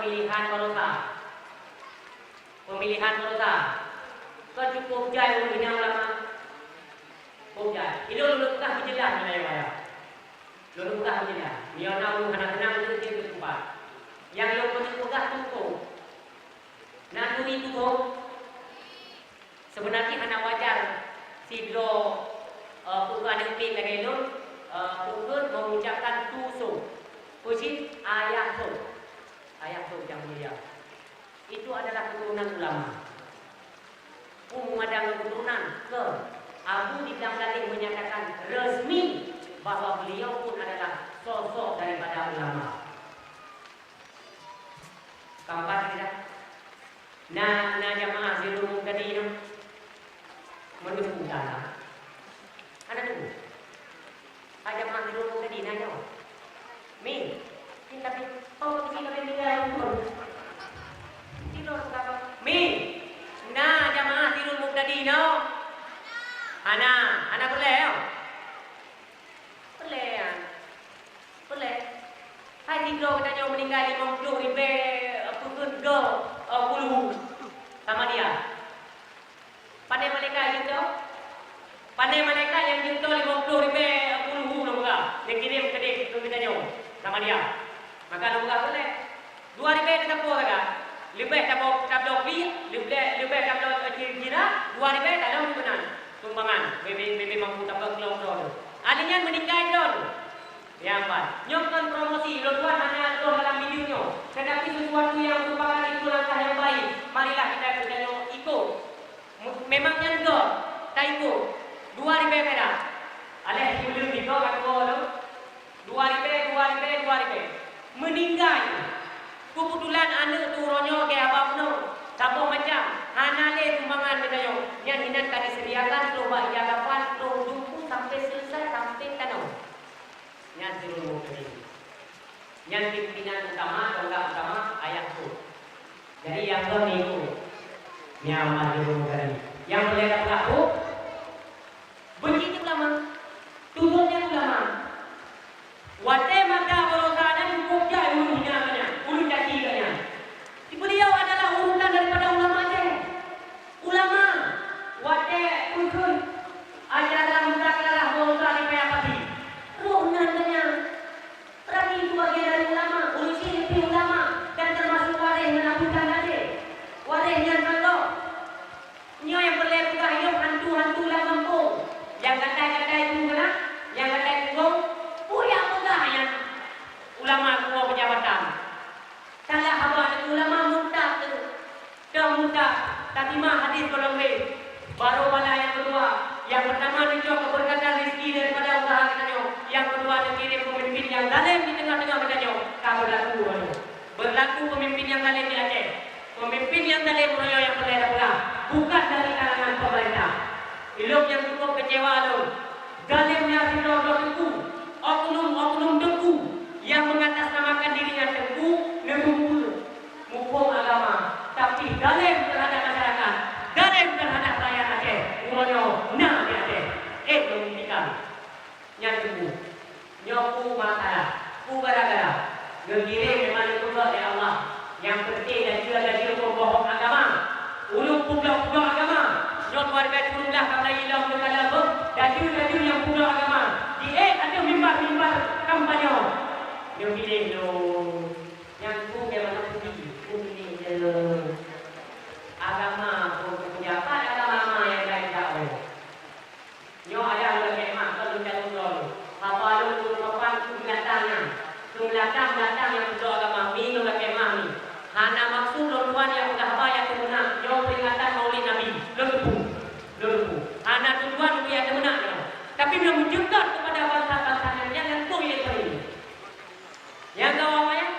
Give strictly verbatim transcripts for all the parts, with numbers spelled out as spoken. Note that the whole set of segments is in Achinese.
Pemilihan baroesa. Pemilihan baroesa. Kon cukup jai ureueng hina ulama? Cukup jai. Ilôn lôn peugah beujeulaih ngon ayah-ayah. Lôn peugah beujeulaih. Meunyoe na ureueng hana seunang, jeuet jeuet keu teumpat. Nyang lôn keuneuk peugah tu huköm. Na turi tu huköm. Seubeuna jih hana wajar sidroe, eh, peue keuh aneuk miet lagèe lôn, eh, peue keuh mengucapkan tu so. Peue cit? Ayah so. Ayah so nyang mulia. Itu adalah keturunan ulama. Peue meumadang ngon keturunan? Keu Abu di Blang Galeh menyatakan resmi bahwa beliau pun adalah sosok daripada ulama. Ka meupat tidak? Na, na jamaah Sirul Muhtadin nyoe? Meunyoe na, hana teupeu. Hai jamaah Sirul Muhtadin na nyoe? Mi, kita pi, oh, kita pi tinggal pun. Sirul Muhtadin. Mi, na jamaah Sirul Muhtadin nyoe? Hana, hana peureulèe nyoe? Peureulèe nyan. Peureulèe. Hai sidroe geutanyoe meuninggai limong ploh ribèe, eh, peue kheun go, eh, puluh sama dia. Pane malaikat jeuet? Pane malaikat nyang jeuet limong ploh ribèe, eh, puluh lôn peugah, nyang kirém keudeh keu geutanyoe sama dia. Maka lôn peugah peureulèe. Dua ribèe teuka po sagai. Leubeh tabloe, tabloe kli, leubeh, leubeh tabloe, eh, ji-, jira, dua ribèe talom keunan. Sumbangan, bebe, bebe mampu tabloe klong droe. Ahli nyan meuninggai droe. Nyang ban. Nyoe kon promosi, lôn tuan hana lôn dalam video nyoe. Tetapi sesuatu yang merupakan itu langkah yang baik. Marilah kita geutanyoe ikut. Mu-, memang nyan goe, taikot. Dua ribèe perak. Aléh sibuleuen di goe ka tuwoe lom. Dua ribèe, dua ribèe, dua ribèe. Meuninggai. Keubeutulan aneuk tu uroe nyoe gèt haba bunoe. Saboh macam. Hana lé sumbangan geutanyoe. Nyan inan ka disediakan troh bak ija kafan, troh duku sampai selesai, sampai tanoh. Nyan Sirul Muhtadin. Nyan pimpinan utama, tonggak utama, ayah tu. Jadi, nyang goh niku. Nyan Sirul Muhtadin. Nyang peureulèe tapeugah, beujih ulama. Tutoe nyan ulama. Watèe mata baroesa nyan cukup jai ureueng hina geuh nyan, ureueng caci geuh nyan. Beliau adalah utusan daripada ulama Aceh. Ulama, watèe peue kheun ajaran meutaklarah baroesa di Paya Pati. Roh nan tanyang. Berarti itu bagian dari ulama, ureueng syiek pih ulama, dan termasuk waréh ngon Abu Than Ade. Waréh nyan mantong. Nyoe nyang peureulèe peugah, nyoe hantu-hantu lam gampông. Nyang gatai-gatai tu keunan, nyang gatai tuwông, peue nyang peugah nyan ulama tuwoe peujabatan. Salah haba, ulama murtad tu. Ka murtad, tatimang hadis golom gleh. Baru bala nyang keudua, nyang peurtama neucok keubeureukat rezeki daripada usaha geutanyoe. Nyang keudua, neukirém peumimpin nyang zalém di teungoh-teungoh geutanyoe. Ka beurlaku uroe nyoe. Beurlaku peumimpin nyang zalém di Aceh. Peumimpin nyang zalém uroe nyoe nyang peureulèe tapeugah, bukan dari kalangan pemerintah. Ilôn nyang cukup keucewa lôn. Zalém nyan sidroe-droe teungku, oknum-oknum teungku nyang mengatasnamakan diri nyan teungku, neubeuet muphom agama, tapi zalém terhadap masyarakat, zalém terhadap rakyat Aceh, uroe nyoe na di Aceh. Eh, lôn buktikan. Nyan teungku. Nyoe peue masalah, peue gara-gara? Geukirém memang geupeugah lé Allah. Nyang peunteng dajeu-dajeu peubohong agama. Ulôn peugah-peugah agama. Nyoe dua ribèe sikureueng blah ka mulai ilôn keu kala beuh, dajeu-dajeu nyang peugah agama. Di ék ateueh mimbar-mimbar kampanye. Neupiléh lôn. Nyan peue nyang hana peue, peue piléh lôn. Agama peue, peue pejabat agama nyang ka jidakwah. Nyoe ayah lôn lakèe meu'ah, kon lôn calon droe lôn. Haba lôn, lôn sopan keu binatang nyan. Keu binatang-binatang nyang peudong agama, mi lôn lakèe meu'ah mi. Hana maksud lôn tuan nyang peugah haba nyang teumeunak. Nyoe peuringatan Maulid Nabi. Lôn teupeu. Lôn teupeu. Hana tujuan untuk nyang teumeunak nyoe. Tapi meunyoe meuceukat keupada bansa-bansa nyan, nyan langsông ilèe keu nyan. Nyang ka awai nyan,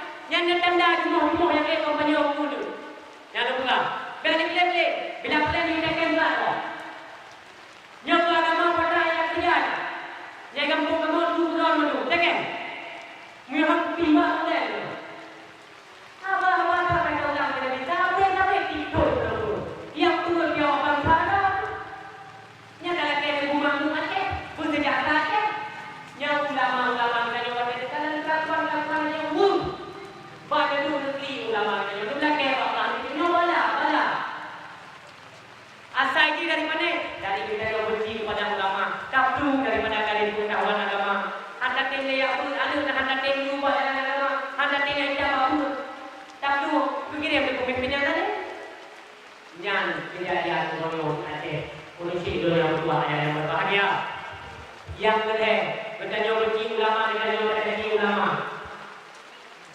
Nyang keulhèe, geutanyoe benci ulama, geutanyoe benci ulama.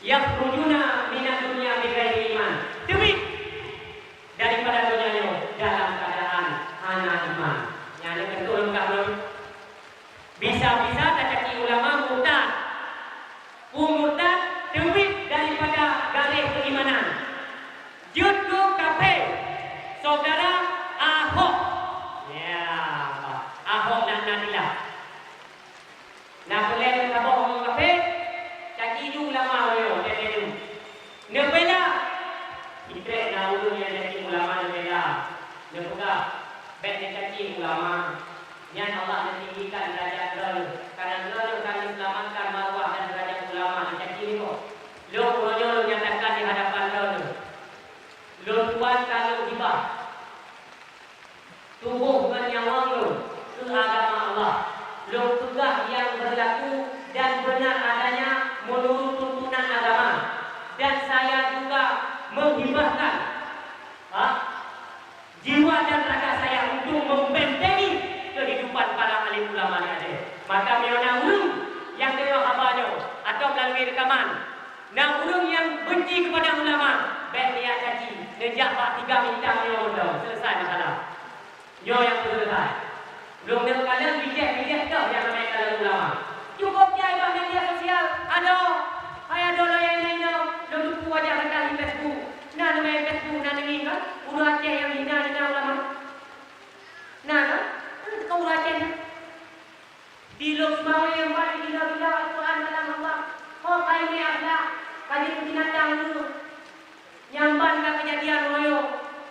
Yakhrujuna minad dunya bighairi iman. Teubiet daripada donya nyoe dalam keuadaan hana iman. Nyan keuh beutôi lôn peugah lôn. Bisa-bisa tacaci ulama murtad. Peue murtad teubiet daripada garéh keuimanan. Jeuet keu kafé, saudara Ahok. Ya, Ahok laknatillah. Na peureulèe saboh ureueng kafé, caci ju ulama nyoe, teuntèe ju. Neubela. Itrek na ureueng nyang caci ulama neubela. Neupeugah, bèk neucaci ulama. Nyan Allah neutinggikan derajat droeneuh. Karena droeneuh ka neuseulamatkan marwah dan derajat ulama, neucaci nyoe. Lôn uroe nyoe lôn nyatakan di hadapan droeneuh. Lôn tuan ka lôn hibah tuboh ngon nyawöng lôn keu agama Allah. Lôn peugah nyang beurlaku dan beunar adanya meunurot tuntunan agama. Dan saya juga menghibahkan, ha, jiwa dan raga saya untuk membentengi kehidupan para alim ulama di Aceh. Maka meunyoe na ureueng nyang deungö haba nyoe atau melalui rekaman, na ureueng nyang benci kepada ulama, bèk neucaci, neujak bak tigam itam nyoe mantong, selesai masalah. Nyoe nyang peuseuleusai. Lôn neukalon bijéh-bijéh toh nyang ramé kalon ulama. Cukup jai bak media sosial, adoe, hai adoe lôn nyang inong, lôn teupeu wajah gata di Facebook. Na neumè Facebook, na neungieng kan? Ureueng Aceh nyang hina-hina ulama. Na kan? Kan teuka ureueng Aceh nyan. Di Lhokseumawe nyang ban gila-gila Al-Quran kalam Allah. Ho ka imè akhlak, ka jeuet keu binatang ureueng. Nyang ban ka keujadian uroe nyoe.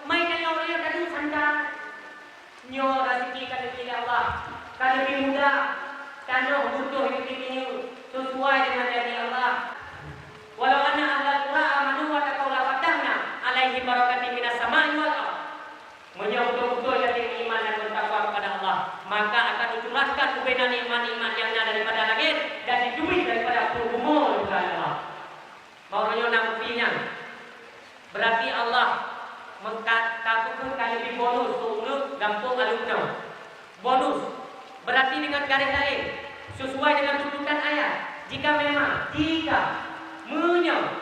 Mai tanyoe uroe nyoe taduek santai. Nyoe raseuki ka neubri lé Allah. Ka neubri muda. Tanoh butôh neubri minyeuk. Sesuai deungon janji Allah. Walau anna ahlal qura amanu wattaqau lafatahna alaihim barakatim minas sama'i wal ardh. Meunyoe beutôi-beutôi gata meuiman dan meutakwa kepada Allah, maka akan Lôn curahkan ubena nikmat-nikmat nyang na daripada langét dan dituri daripada peue bumoe daripada Allah. Bak uroe nyoe na bukti nyan. Berarti Allah meuka-, ka peukheun ka neubri bonus keu ureueng gampông alumni. Bonus. Berarti dengan garéh laén, sesuai dengan tuntutan ayat, jika memang, jika, meunyoe,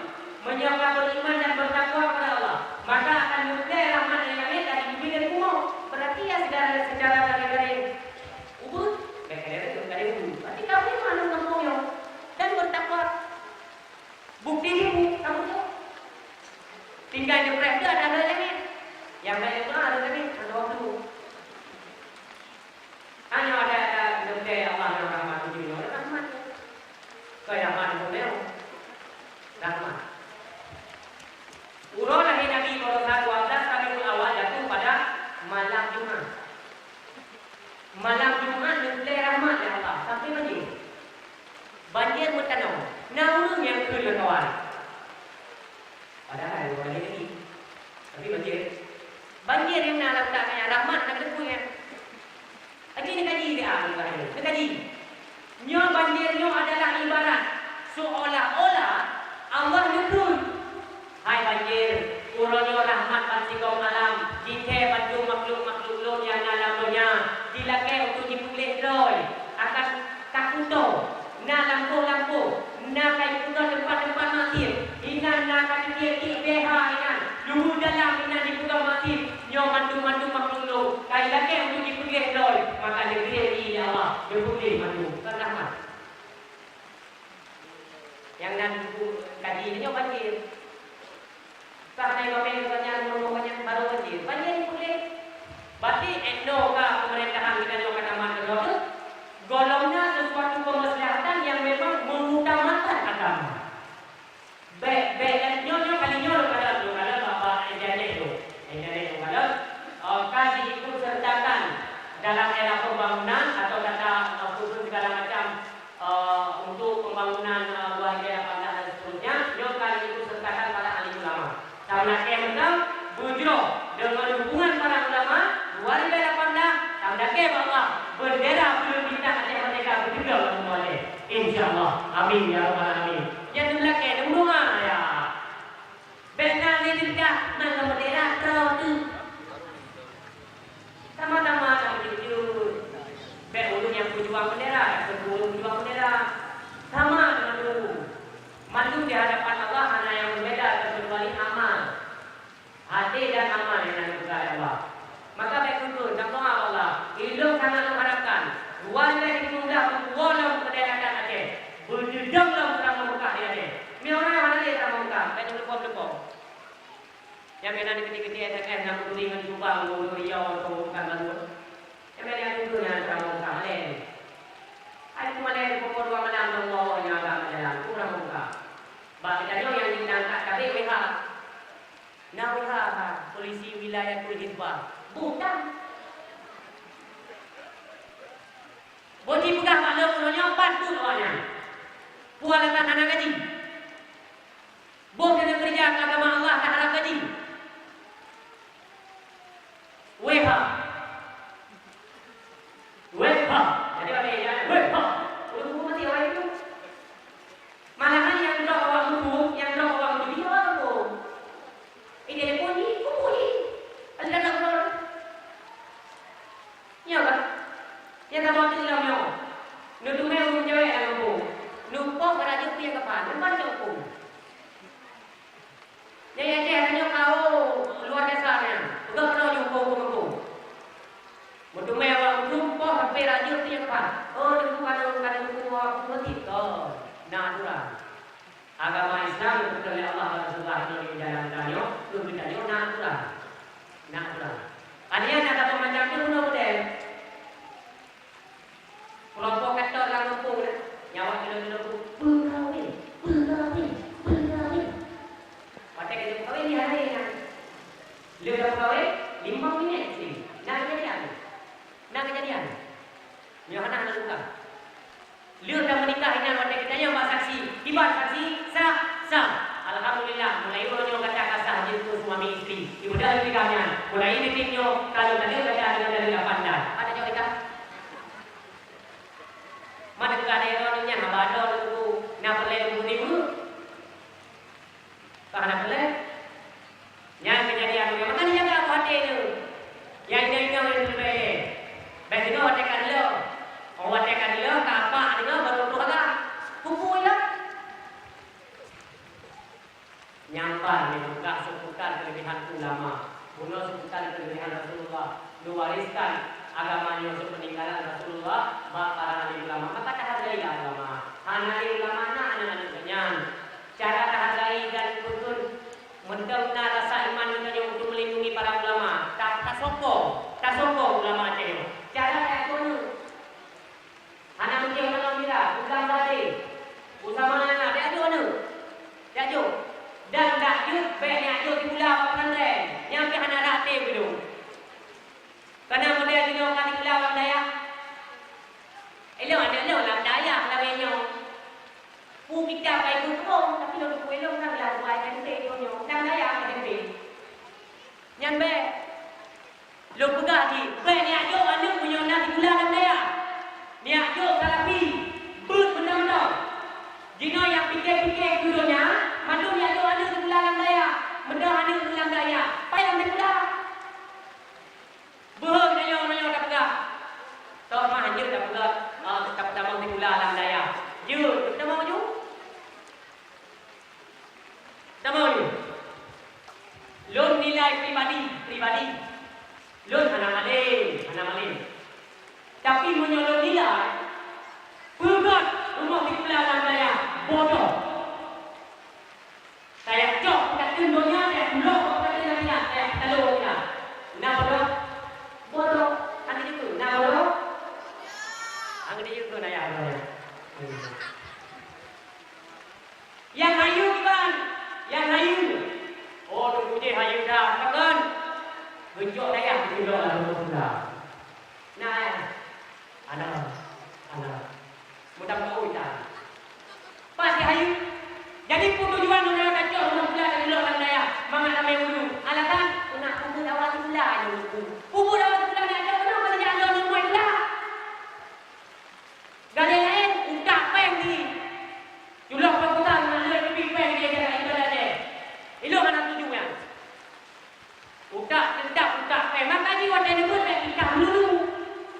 meunyoe ka beriman dan bertakwa kepada Allah, maka akan neupeulhèe rahmat dari langét dan dibri dari bumoe. Berarti ya secara, secara garéh-garéh ubeut, garéh-garéh ubeut. Berarti ka beriman ureueng gampông nyoe dan bertakwa. Bukti jih, kamu tu. Tinggai neupreh tu ada, ada lagi. Yang lain tu ada lagi, ada waktu. Hanya ada, ada leumbée Allah yang rahmat tu, rahmat. Kau yang rahmat tu, rahmat. Uroe lahé Nabi baroesa dua belas Rabiul Awal jatuh pada malam Jumat. Malam Jumat neupeulhèe rahmat lé Allah, sampai banjir. Banjir meutanoh, na ureueng nyang kheun lamkawan. Padahai ureueng laén tadi, tapi banjir. Banjir nyang na lam utak nyan rahmat na keuneuk peue nyan? Lagi neukaji dia, neukaji. Nyoe banjir nyoe adalah ibarat seolah-olah Allah neukheun, "Hai banjir, uroe nyoe rahmat ban sigom alam jithèe bandum makhluk-makhluk Lôn nyang na lam donya, jilakée untuk jipeugleh droe, akan takuto, na lampôh-lampôh, na kayue peugah teumpat-teumpat maksiet, inan na ka teukiek-kiek B H inan, luhu dalam inan jipeugah maksiet, nyoe mandum-mandum makhluk Lôn, ka jilakée untuk jipeugleh droe, maka neugri lé Allah, neupeugleh mandum, kon rahmat." Nyang na buku kaji nyoe banjir. Sah na imam nyan, rumoh nyan, baru banjir. Banjir peugleh. Berarti, eh, nyoe ka pemerintahan kita nyoe ka tamat keudroe teuh, gohlom na sesuatu kemaslahatan yang memang mengutamakan agama. Bèk, bèk, dan nyoe, nyoe kali nyoe lôn kalon, lôn kalon bak, bak internet tu. Internet lôn kalon, eh, ka diikut sertakan dalam era pembangunan atau kata, eh, khusus segala macam eh, untuk pembangunan, eh, dua ribu lapan belas dan seterusnya, nyoe ka diikut sertakan para alim ulama. Tameulakée mantong beujroh deungon dukungan para ulama, dua ribu lapan belas, tameulakée bak Allah, bendera buleuen bintang Aceh Merdeka beuteugoe lam bumoe Aceh. Insya Allah. Amin ya rabbal alamin. Nyan tameulakée, tameudua ya. Bèk na lé teuka, na bendera droe teuh. Nyang meunan keutik-keutik S M S nyang meuturi ngon cuba ngon Rio atau bukan baru. Nyang meunan keutik nyan seurang Mekah lé. Hai cuma lé pukul dua malam nang Allah nyang agak jalan kurang Mekah. Bak geutanyoe nyang diangkat kabeh W H. Na W H polisi wilayatul hizbah. Bukan. Bodi peugah maklum uroe nyoe pat buet awaknyan. Peue alasan hana gaji? Boh keuneuk keureuja keu agama Allah ka harab gaji. Wéha. Wéha. Jadi, bagi dia, wéha. Ulôn buku mati awak itu. Malahan nyang drop awak buku, nyang drop awak buku, dia awak buku. Ini dia pun ni, buku ni. Ada nak keluar. Nyoe bah. Nyang saboh teuk lom nyoe. Neuteumé ureueng cewek lam gampông. Neupoh rayeuk piah keupan, neuban cok kung. Nyang Aceh tanyoe kawo luar biasa nyan. Peugah keunoe jeuet huköm-huköm gampông. Meuteumé awak huköm poh sampé rayeuk piah keupan. Oh, teungku ka lheueh, ka lheueh huköm awak huköm meutit. Oh, na aturan. Agama Islam geupeugah lé Allah dan Rasulullah inoe di jalan tanyoe, keu geutanyoe na aturan. Na aturan. Aneuk na saboh macam tu bunoe model. Peurumpok kantor lam gampông na, nyang awak keudroe-keudroe tu, "Peukawén, peukawén, peukawén." Watèe ka jeuet peukawén, di hari nyan. Lheueh ka peukawén, limong minèt cit. Na keujadian. Na keujadian. Nyoe hana, hana leuka. Lheueh ka meunikah inan watèe geutanyong bak saksi, kiban saksi, sah, sah. Alhamdulillah, mulai uroe nyoe gata ka sah jeuet keu suami istri. Ibadah nikah nyan, mulai detik nyoe, ka lheueh ka lheueh gata deungon dalil lapan dan. Ada jaweueb gata? Mana teuka ada yang orang nyan, haba droe teungku, na peureulèe teungku di ureueng? Ka hana peureulèe? Nyan keujadian ureueng. Maka neujaga buet até neuh. Nyang inong-inong nyang teupeue ilèe. Bèk deungoe watèe ka lheueh. Oh, watèe ka lheueh, ka apak deungoe baru troh agam. Pupuk ilèe. Nyan ban neupeugah seubutan keuleubehan ulama. Bunoe seubutan keuleubehan Rasulullah. Neuwariskan agama nyoe seupeuninggalan Rasulullah bak para alim ulama. Maka tahargailah ulama. Hana lé ulama na aneuk-aneuk geuh nyan. Cara tahargai dan peukheun, mantong na rasa iman geutanyoe untuk melindungi para ulama. Ta-, tasokong, tasokong ulama Aceh nyoe. Cara tayakoe nyoe. Hana mungkin ulama mira, bukan tadi. Ulama na, dak jok nyoe. Dak jok. Dan dak jeuet, bèk neujok sikula bak pesantren. Nyan pih hana rate beudôh. Kana model jinoe ka sikula lam dayah. Ilôn aneuk lôn lam dayah lawét nyoe. Peue kitab ka ikôt keumbông, tapi lôn teupeu ilôn kan lam buai N P nyoe. Lam dayah N P. Nyan bèk. Lôn peugah jih, bèk neujok aneuk meunyoe na sikula lam dayah. Neujok Salafi, beuet mantong-mantong. Jinoe nyang pike-pike keu donya, mandum neujok aneuk sikula lam dayah. Meudoh aneuk lam dayah, payah sikula. Beuheueh tanyoe meunyoe tapeugah, toh mah hanjeuet tapeugah, ah, tapeutamong sikula lam dayah. Jeuet, tapeutamong ju. Tamong ju. Lôn nilai pribadi, pribadi. Lôn hana malém, hana malém. Tapi meunyoe lôn nilai, peugöt rumoh sikula lam dayah, bodoh. Tajak cok peukateun donya, tajak kulok peukateun donya, tajak peutaloe donya. Na bodoh? Bodoh. Hana jeuet keu na bodoh? Hana jeuet keu na ya bodoh. Nyang hayeue kiban, nyang hayeue. Oh, teungku jih hayeue that, pakon? Geucok dayah geucok lam rumoh sikula. Na, ya. Alah, alah. Mudah-mudahan. Pasti hayeue. Jadi, peue tujuan ureueng tacok rumoh sikula dan ilok lam dayah mangat ramé ureueng? Alasan, nak peubuet dakwah sikula nyoe. Peubuet dakwah sikula nyoe, kenapa tidak ada rumoh sikula? Galeh laén, utak péng jih. Culoh pakutan na lheueh neubi péng jih jaga ibadah jih. Ilôn hana tuju nyan. Utak teutab utak péng. Maka jih watèe neubeuet bèk pikah meululu.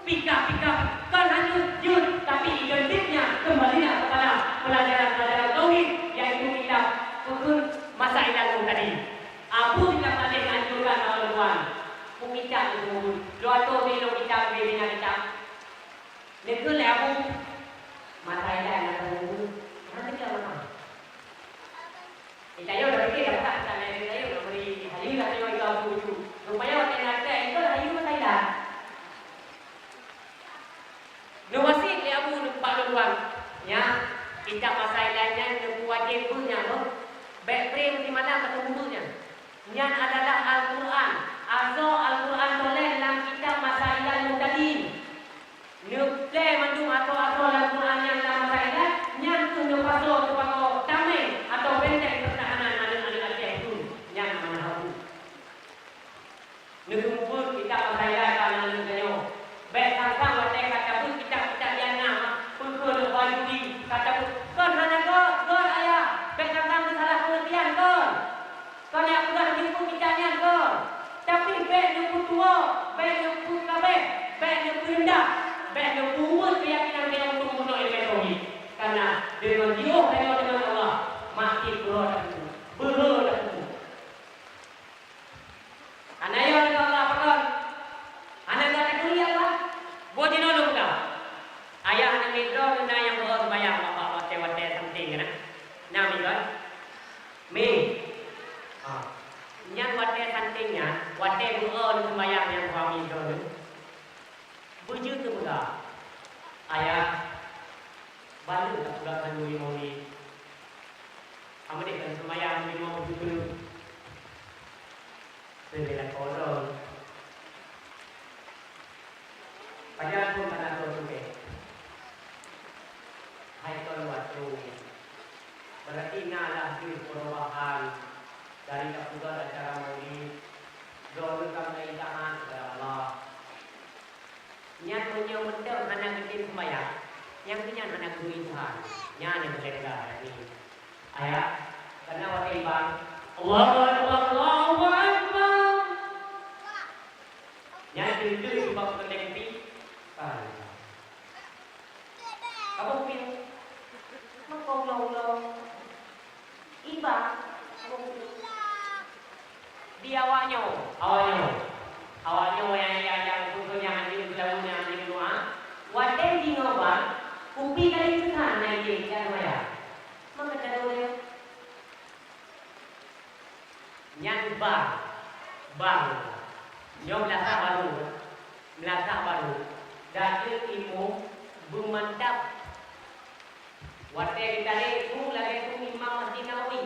Pikah-pikah kon hana jeuet, tapi identiknya kembalilah kepada pelajaran-pelajaran tauhid, yaitu kitab Fikih Masail Ilmu tadi. Abu kita paléng anjurkan awak lôn tuan. Peumita itu. Lôn atô di lôn kitab, di bina kitab. Neukheun lé Abu, mata ilai na teumeung, hana teuka mata. Di tayue dak pike dak peugah, mata ilai di tayue dak bri hayeue dak Kitab Masail nyan neupeuwajéb beuh nyan, beuh. Bék pré meusimalam ka teumeubeuh nyan. Nyan adalah Al-Qur'an. Asoe Al-Qur'an toleng lam kitab Masailal Muhtadin. Neuplé mandum asoe-asoe lam Qur'an nyan lam Masailal, nyan keuh neupasoe teupakoe tameng atau benteng peurtahanan aneuk-aneuk Aceh tu. Nyan manhaj. Neuseumeubeuet kitab Masailal ka lam geutanyoe. Bék sangka watée ka tabeuet kitab-kitab nyang na, peue keuh lôn ba juri ka tabeuet. Kon hana göt, göt ayah. Bék sangka meusalah peungeurtian kon. Kon nyang peugah jeuet kitab nyan kon. Tapi bék neupeutuwoe, bék neupeukabeh, bék neupeureundah, bék neupeuuet keuyakinan geutanyoe untuk meunoe ilmu tauhid. Karena deungon jiôh tanyoe deungon Allah, makin beuhe tapeue, beuhe tapeue. Hana yo lé Allah pakon? Hana gata turi Allah? Boh jinoe lôn peugah. Ayah aneuk miet droe na nyang beuo seumayang bak, bak watée-watée santing keunan. Na mi kon? Mi. Ha. Nyan watée santing nyan, watée beuo seumayang nyang suami droe. Beujeuet teupeugah, "Ayah, balut tapeugah keu lôn limong menit. Ameudeh lôn seumayang limong menit." Seubeuna korong. Pajan pun hana soe teuke. Hai kon watée. Berarti na lah jeuet perubahan dari tapeugah acara maulid. Droeneuh ka meuintahan kepada Allah. Nyan meunyoe mantong hana geutem seumayang, nyang keu nyan hana geubri Tuhan. Nyan nyang keu lhée teuga nyan. Ayah, karena watée iban, Allahu Akbar, Allahu Akbar. Nyan deuh-deuh iban keu lhée pi. Ka boh piôh. Meuko ulo-ulo. Iba. Di awak nyoe, awak nyoe. Awak nyoe nyang, nyang, nyang khusos nyang anjing seulalu nyang anjing doa. Watée jingoe ba, kupi kali teuka na idéh dan maya. Maka cara ulée. Nyan bang, bang. Nyoe meulasah barô, meulasah barô. Daging imum beumantap. Watée geutarek su lagée su Imam Masjid Nabawi.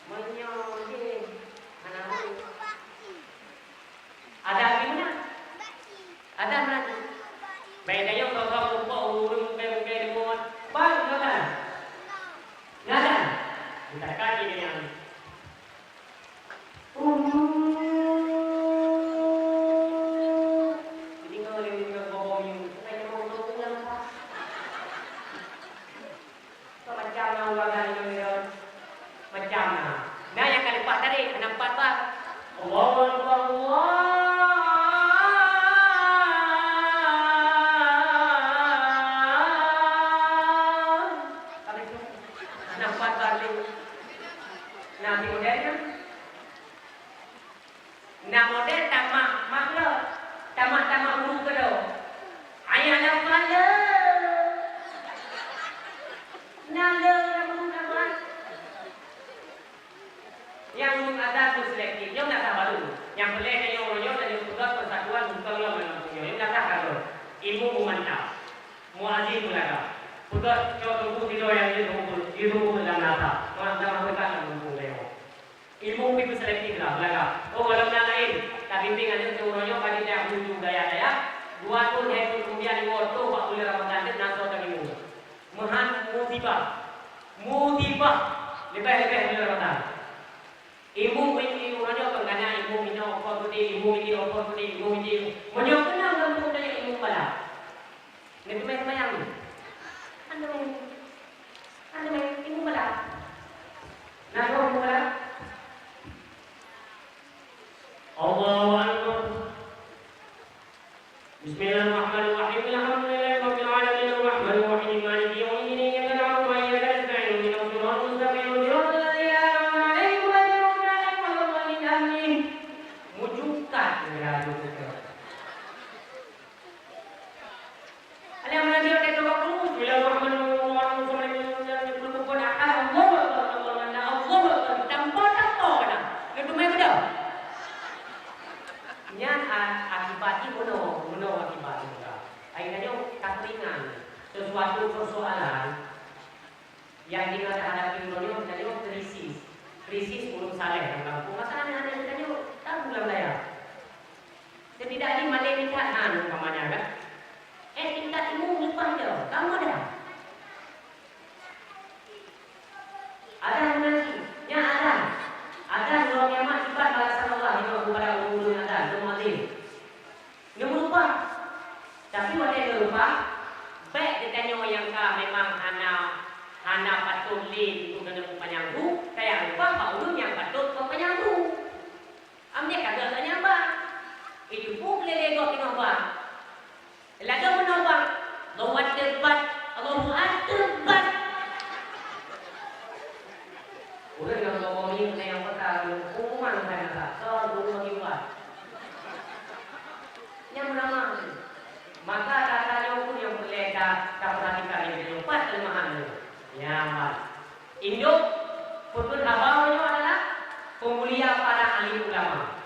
Meunyoe jih hana barô. Adak di mana? Adak mana? Baik dayong kau kau mumpok ureueng mukai-mukai deungon. Bang, ngadan. Ngadan. Kita kaji dengan. Jadi kau yang dengan bohong yang bukan yang mau tahu lah. Macam na ulaga nyoe, macam na. Na nyang ka leupah tadi, hana pat ba. Allahu Akbar, Allah. Hana pat ba lé. Na di model nyan. Na model tamak makhlok, tamak-tamak guru keudroe. Ayah lapar le. Na le lam guru tamak. Nyang guru ada tu selektif. Nyoe na sabaru. Nyang boleh nyoe nyoe dan nyang peugah persatuan bukan nyoe memang punya. Nyoe na sabaru. Ilmu memantau. Muazzin belaga. Peugah cok tunggu tidur yang dia tunggu, dia tunggu dalam nasa. Orang dalam pekan dalam tunggu lewat. Ilmu pih peuselektif lah, belaga. Oh, golom na laén, tabimbéng aneuk teuh uroe nyoe ka jidayah menuju dayah-dayah, dua thon lhèe thon keumudian, lhèe thon bak buleuen Ramadhan deuh na soe teurimong. Meuhan musibah. Musibah. Leubeh-leubeh buleuen Ramadhan. Ilmu, ilmu uroe nyoe kon gana ilmu minoe, ilmu minoe, ilmu minoe. Meunyoe keunong lam buku tanyoe ilmu bala. Nabi mai seumayang. Aduh. Aduh, ilmu bala. Nah, ilmu bala. Allahu Akbar. Bismillahirrahmanirrahim. Alhamdulillahirabbil alamin. Arrahmanirrahim. Maliki yaumiddin. Iyyaka na'budu wa iyyaka nasta'in. Ihdinas siratal mustaqim. Siratal ladzina an'amta 'alaihim ghairil maghdubi 'alaihim waladdallin. Amin. Mujukat ya Tuhan. Alhamdulillah, kita berdoa dulu. Bismillahirrahmanirrahim. Lam gampông, masa aneuk-aneuk geutanyoe tabu lam dayah. Setidak jih malée nithat han umpamanya kan. Eh, tingkat ilmu leupah jauh, kamoe dah. Adan meunan cit, nyan adan. Adan uroe kiamat sifat balasan Allah jinoe keupada ureuëng-ureuëng adan, ureuëng alim. Neumeurubah. Tapi watée neureubah, bék geutanyoe nyang ka memang hana, hana patôt lé untuk keuneuk peupanyang hu, tayang reubah bak ureuëng nyang patôt peupanyang hu. Amdeh ka geuh nyang ba. Itu pun lé-lé gob inoe ba. Ladôm meunoe ba. Allahu Akbar. Allahu Akbar. Ureuëng nyang gob nyoe nyang peuka ureuëng umang hana rasa, ureuëng bagi ubat. Nyang meunamah tu. Maka tatanyoe pun nyang peureulée ta, tapeurhatikan nyang keumpat kelemahan nyoe. Nyan ban. Induk, peukeuet haba nyoe adalah peumulia para alim ulama.